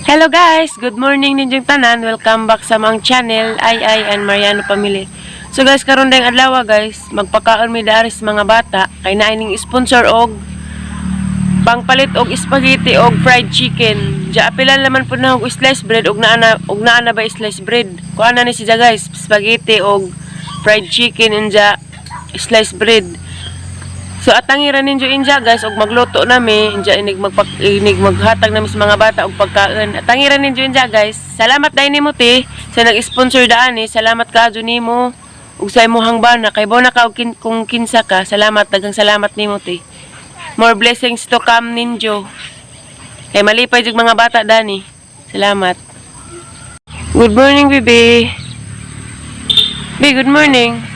Hello guys! Good morning ninyong tanan. Welcome back sa among channel, Ay Ay and Mariano Family. So guys, karon dayong adlaw guys, magpakaon mi dari sa mga bata kay naay ning sponsor og pangpalit og spaghetti og fried chicken. Diya apilan naman po na og sliced bread og naa na ba sliced bread. Kuan na ni siya guys, spaghetti og fried chicken inja sliced bread. So atangi ra ninyo inja guys og magluto nami inja inig magpak inig maghatag nami sa mga bata og pagkaon. Atangi ra ninyo inja guys. Salamat dai nimo te sa nag-sponsor daan eh. Salamat kaadyo nimo ug sa imong bana kay bo na ka og kung kinsa ka. Salamat, daghang salamat nimo te. More blessings to come ninyo. Kay malipay jud mga bata dani. Salamat. Good morning, baby. Be, good morning.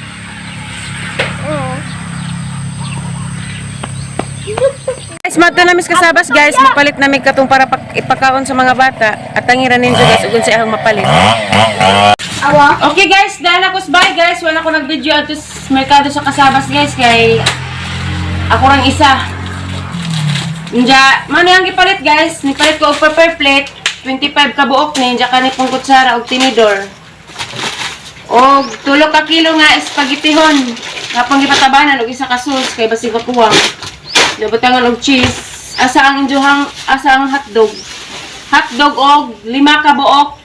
Guys, mato namin sa kasabas guys, mapalit namin katong para ipakaon sa mga bata. At ang ira ninyo guys, ug unsa ahong mapalit. Okay guys, daan ako sa bye guys. Wala ko nag-video ato sa merkado sa kasabas guys kay ako rang isa. Inja, mano yung gipalit guys? Nipalit ko og paper plate, 25 ka buok ni inja kani pong kutsara og tinidor. Og tulo ka kilo nga espagetihon. Kapang gipatabanan og isa ka sauce kay basig makuwang. Dabatangan og cheese. Asa ang injohang asa ang hotdog? Hotdog og lima ka buok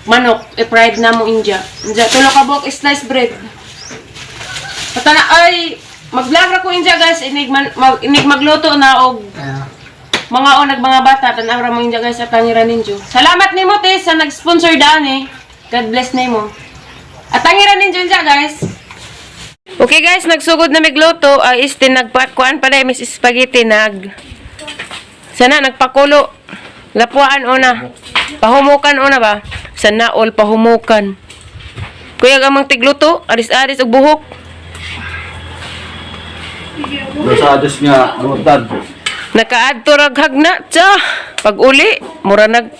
manok i-fried na mo inja. Inja tulo ka buok sliced bread. Patana ay mag-vlog ra ko inja guys inig man, inig magluto na og mga onag mga bata tan-aw ra mo inja guys sa tangira ninyo. Salamat nimo te sa nag-sponsor daan eh. God bless nimo. At tangira ninyo inja guys. Okay guys, nagsugod na migluto. Ay este nagpakuan pa dai Miss Spaghetti nag sana nagpakulo. Lapuan una. Pahumukan una ba? Sana all pahumukan. Kuya amang tigluto, aris-aris og buhok. Sa ados nga, butan. Nakaadto rag hagna tsa. Pag uli, mura nag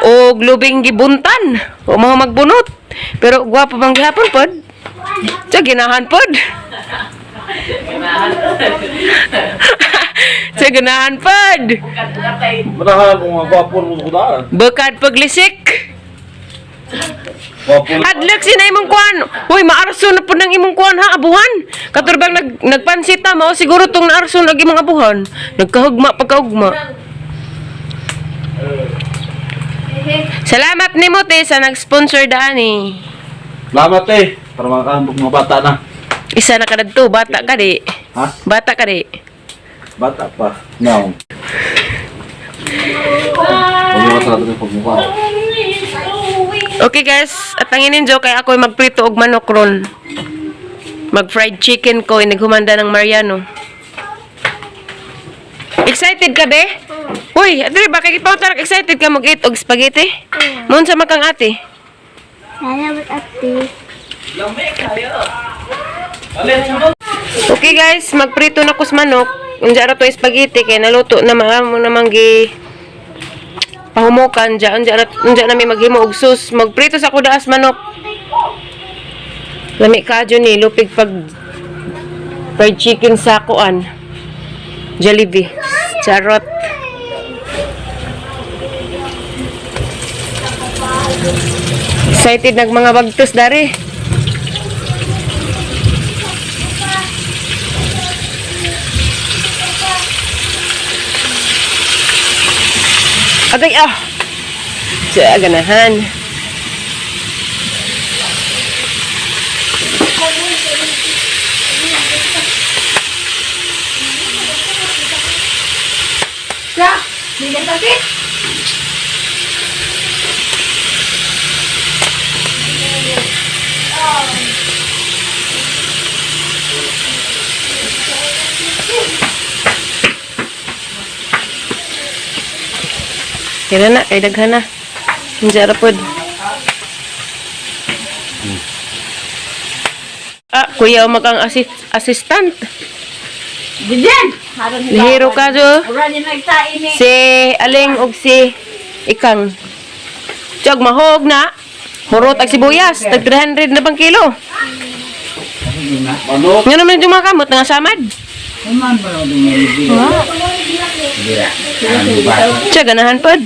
og lubing gibuntan. O mga magbunot. Pero gwapo bang gihapon pod? Tsa ginahan pod. Tsa ganahan pod. Manahan kung mga gwapo mo ko daan. Bekad paglisik. Gwapo. Hadlok sina imong kuan. Hoy, maarso na pud nang imong kuan ha, abuhan. Katurbang nagpansita mao siguro tong naarso nag imong abuhan. Nagkahugma pagkahugma. Salamat nimo te sa nag-sponsor daan eh. Salamat eh. Para makakambok mga bata na. Isa na ka dadto, bata ka di. Ha? Bata ka di. Bata pa. No. Pagmukha sa natin yung pagmukha. Okay guys, at ang ininjo kay ako magprito og manok ron. Mag fried chicken ko inighumanda ng Mariano. Excited ka be? Uy, adre ba kay gipauntar excited ka mag-eat og spaghetti? Mun sa makang ate. Salamat ate. Okay guys, magprito na kus manok. Unja ra to spaghetti kay naluto na maamo namang gi pahumukan unja unja unja nami maghimo og sauce. Magprito sa kudaas manok. Lami kaadyo ni lupig pag fried chicken sa kuan. Jollibee. Charot. Excited nag mga bagtos dari. Agay ah. Sa ganahan. Sa, bigyan kasi. Kaya na, kay daghan na. Unsa ra pod. Ah, kuya mag ang assistant. Bigyan! Haron Lihiro ka jo. Ura ni nagtain ni. Si Aling og si Ikang. Tiyag mahog na. Hurot ag sibuyas, tag 300 na bang kilo. Manok. Nga naman yung mga kamot nga samad. Siya ganahan pod.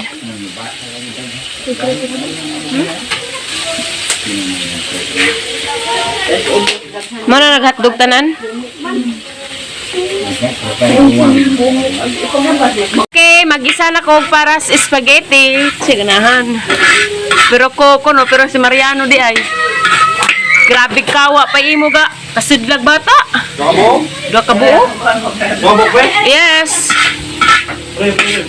Mana naghatdog tanan? Okay, mag-isa na ko para sa spaghetti. Sige ganahan. Pero ko no, pero si Mariano di ay. Grabe kawa pa imo ga. Kasidlag bata. Kamo? Duha ka buo? Mabok pre? Yes. Pre, pre.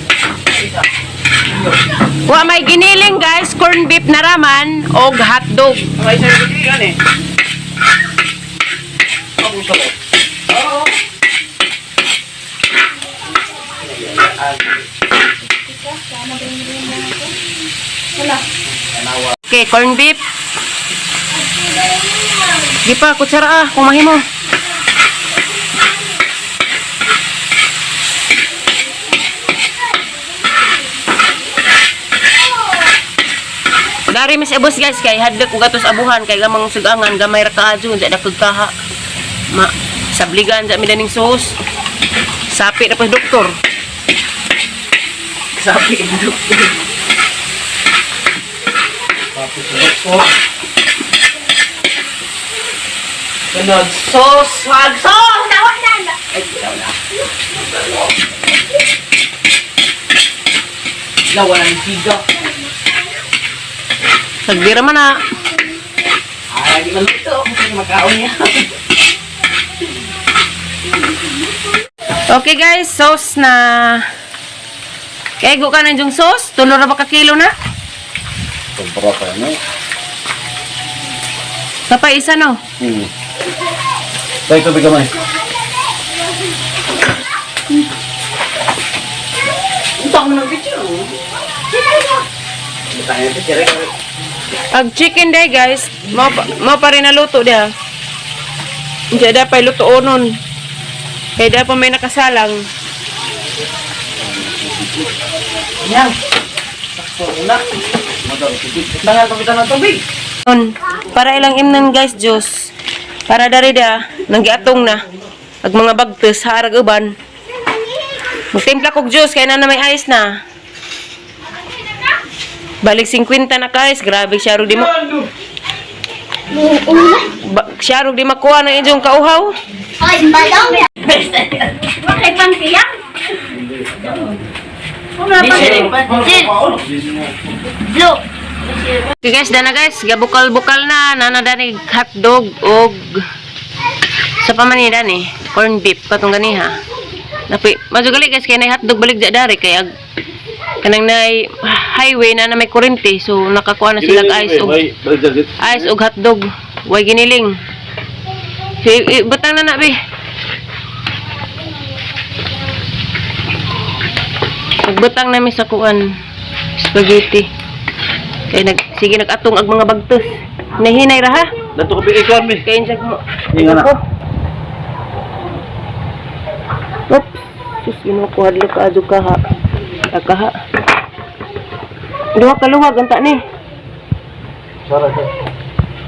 Wa may giniling guys, corn beef na raman og hotdog. May service yun eh. Okay, corn beef. Di pa, kutsara ah, kung mahimo. Dari mis ebos guys kay hadlok og gatos abuhan kay gamang sugangan gamay ra kaadyo unsa dakog kaha. Ma sabligan sa mi daning sauce. Sapi na pa doktor. Sabi ng doktor. Sunod. Sauce! Wag sauce! Tawa na na. Ay, wala na. Wala, wala ng siga. Sagdira man na. Ay, di man luto. Kasi magkaon niya. Okay guys, sauce na. Kay go ka na yung sauce, tulo ra ba ka kilo na? Kumpara pa yan eh. Kapay isa no. Tayo tubig kamay. Utang mo ng picture. Oh. Utang ng picture. Eh. Ag chicken day guys, mao pa rin naluto diha. Hindi da pa luto nun. Kay da pa may nakasalang. Yan. Sakto na. Tangal pa ng tubig. Nun, para ilang imnan guys juice. Para dari da nanggiatong na. Ag mga bagtes harag uban. Magtimpla kog juice kay na na may ice na. Balik 50 na guys, grabe siya di mo. Ba, siya di makuha ng inyong kauhaw. Ay, balong. Bakit pang tiyang? Wala pang Blue. Okay guys, dana guys, gabukal-bukal na nana dani hotdog og sa paman ni dani, corn beef katong ganiha. Napi, majugali guys kay nay hotdog balik di dari kay ag kanang nay highway na na may kurente so nakakuha na sila og ice og Balik jacket. ice og hotdog. Way giniling. So, butang na na be. Nagbutang nami sa kuan spaghetti. Kay nag sige nagatong ag mga bagtos. Nahinay ra ha. Dato ko ikuan mi. Kay insag mo. Hinga na. Oops. Sus, ginoo ko hadlok ka adto ka ha. Ka ha. Duha ka luwag anta ni. Sara ka.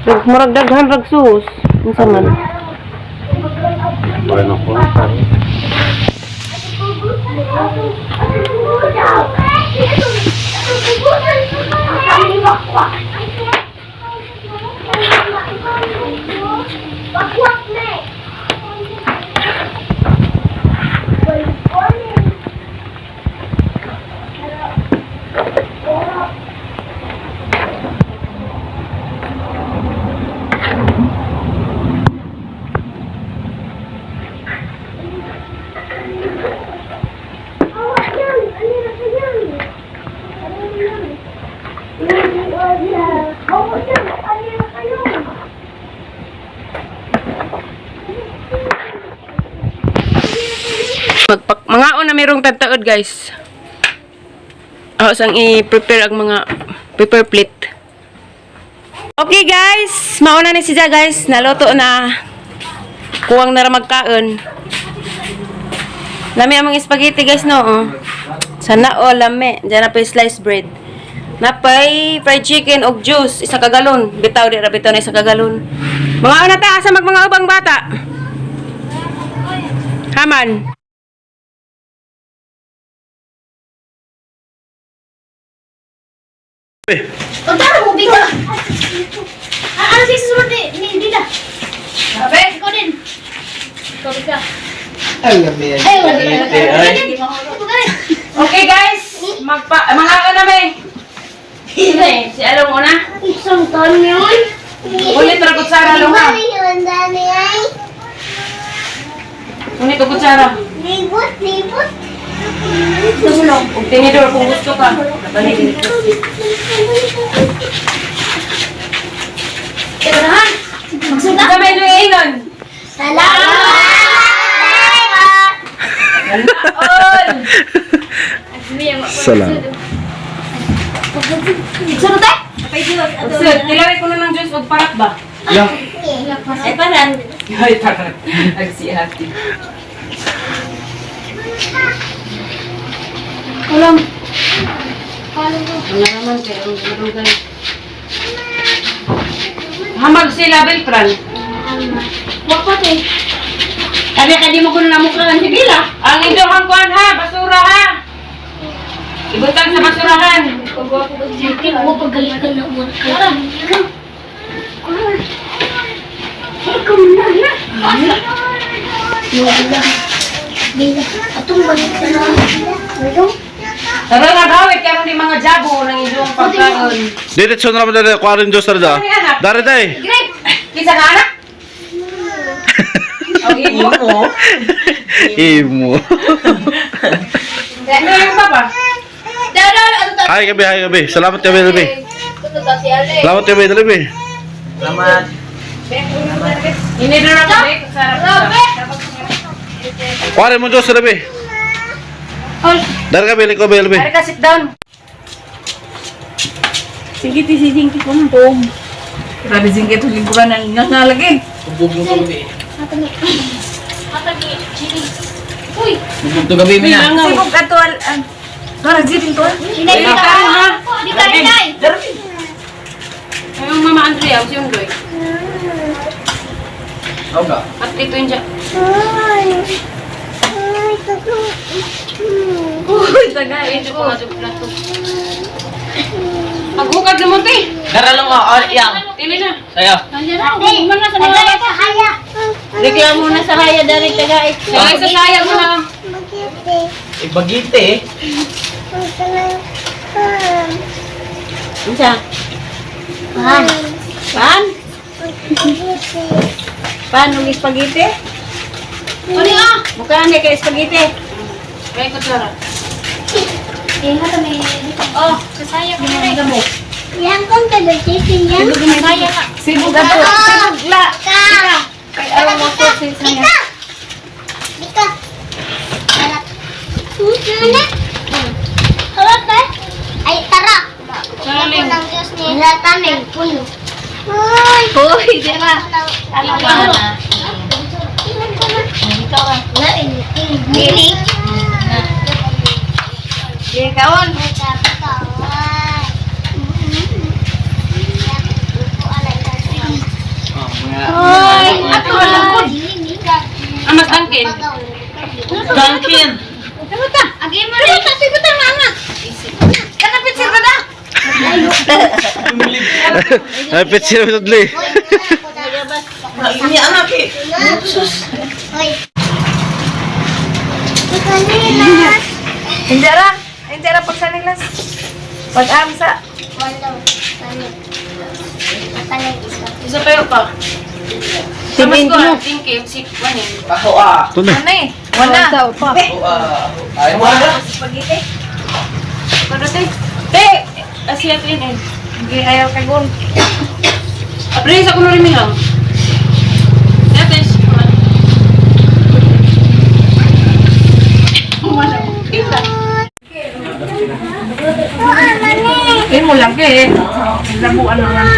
Dag murag daghan rag sus. Unsa man? Wala na ko. Magpak mangaon na merong tagtaod guys. Ako sang i-prepare ang mga paper plate. Okay guys, mauna ni siya guys, naluto na. Kuwang na ra magkaon. Lami ang mga spaghetti guys no. Oh. Sana all lami. Diyan na pa sliced bread. Napay fried chicken og juice isa ka galon. Bitaw di ra bitaw na isa ka galon. Mga una ta asa mag mga ubang bata. Haman. Eh, Pagtaro mo, bida. Ano siya susunod ni Dida? Abe. Ikaw din. Ikaw bida. Ay, gabi. Ay, wala. Ay. Okay guys, magpa mga ka na may. Sino eh? Si Along una. Isang taon yun. Ulit ra kutsara long ha. Ulit og kutsara. Libot, libot. Og tinidor kung gusto ka. Balik dito. Tirahan. Magsuda. Sa may ingon. Salamat! All. Salamat. Sunod eh? Sir, tilawin ko na ng juice og parat ba? Yeah. Ay, paran. Ay, parat. Agsihati. Ulam. Wala naman kay ang madugay. Hamag sila Beltran. Wapat eh. Kami ka di mo kuno namukhaan si Bila. Ang induhang kuan ha, basura ha. Ibutang sa basurahan. Mo pagalikan na mo. Ikaw na na. Bila. Bila. Atong balik ka na. Bila. Tara na gawit karon ni mga jabo ng inyong pagkaon. Diretso na naman dali, kuwarin Diyos na Dari day. Grape. Kinsa ka anak? Og imo. Imo. Ano yung papa? Dara, ano ta? Hi gabi, hi gabi. Salamat gabi, gabi. Ito ta si Ale. Salamat gabi, gabi. Salamat. Ini dulu na kami kutsara. Kuwarin mo Diyos, gabi. Dari gabi, liko gabi, gabi. Ari ka sit down. Sige, tisisingki ko na. Boom. Grabe singki ito lingkuran ng nga lagi. Bubog mo gabi. Matagi, chili. Uy, Bubog to gabi, mina. Sibog ato al... Parang jitin to. hinay Uy, ka. karon ha. Di ka hinay. Ayong Mama Andrea, si Undoy. Ako ka. At dito yun siya. Uy, tagay. Medyo ko nga sa plato. Paghukad na mo, te. Dara lang ako, yang. Tili na. Sayo. Reklamo na sa haya dari tagay. Sige, sa sayang mo na. Ibagite eh. Unsa? Pan. Pan? Pan ug spaghetti? Ano ah? Mukha ni kay spaghetti. Ay, kutsara. Oh, sasaya ko na rin. Yang kong kalagay yan. Sasaya ka. Sibog ato. Sibog la. Kay araw mo to Bika! Bika! Harap eh? Ay, tara! Saling. Wala tamin, puno. Uy! Uy, dira! Ikaw na. Dili. Sige, kaon. Oh, mga... Uy! Ato lang ko. Ah, mas tangkin. Dunkin! Agi mo rin. Kasi ko tama nga. Kanapit sir ba na? Ay, pitsira mo dali. Ini anak eh. Hoy. Kanina. Hindi ra. Hindi ra pag sanilas. Pag-amsa. Walo. Kani. Isa. Isa pa yun pa. Samas ko, ah, tingki, si Juan eh. Ako ah. Ito na. Ano eh? Wala. Ako ah. Ay, wala. Spaghetti. Pero te, te, asiya ko yun eh. Hindi ayaw kagon. Apre, sa kuno rin milang. Te, si Juan. Eh mo lang kay. Labuan na lang.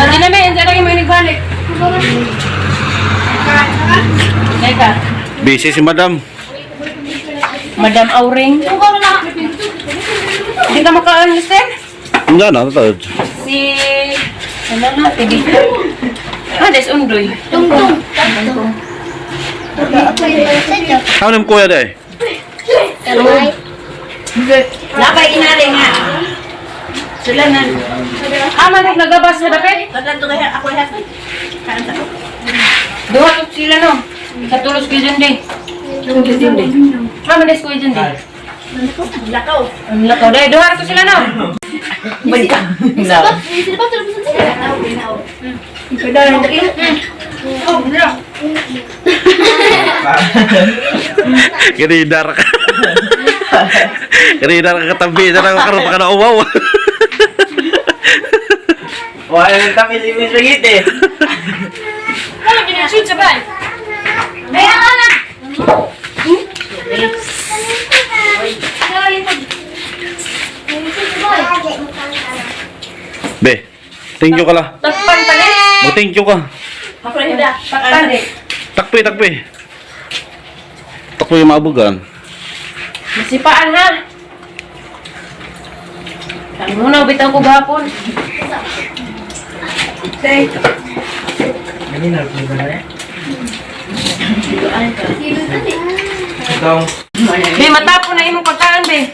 Hindi na may, hindi na yung balik. Teka. Busy si madam. Madam Auring. Hindi ka makaon, mister? Hindi na, tatawad. Si... Ano na, tibi. Ah, des undoy. Tungtong. Ano yung kuya day? Kamay. Napay inali nga. Sila na. Ah, man nagabas na dapit. Duha to sila no. Sa tulos ko dyan di. Ah, man ko dyan di. Lakaw. Ang lakaw. Dahil duha to sila no. Kanina ka. Kanina ka katabi. Sana ko karoon pa ka na umaw. Wala nang tamis yung spaghetti. Wala ginashoot sa bay. Be, thank you ka la. Takpan pa ni. Mo thank you ka. Takpan di. Takpi, takpi. Takpi yung maabugan. Masipaan ha. Sabi mo na, bitaw ko gahapon. Be, matapon na imong pagkaan, be.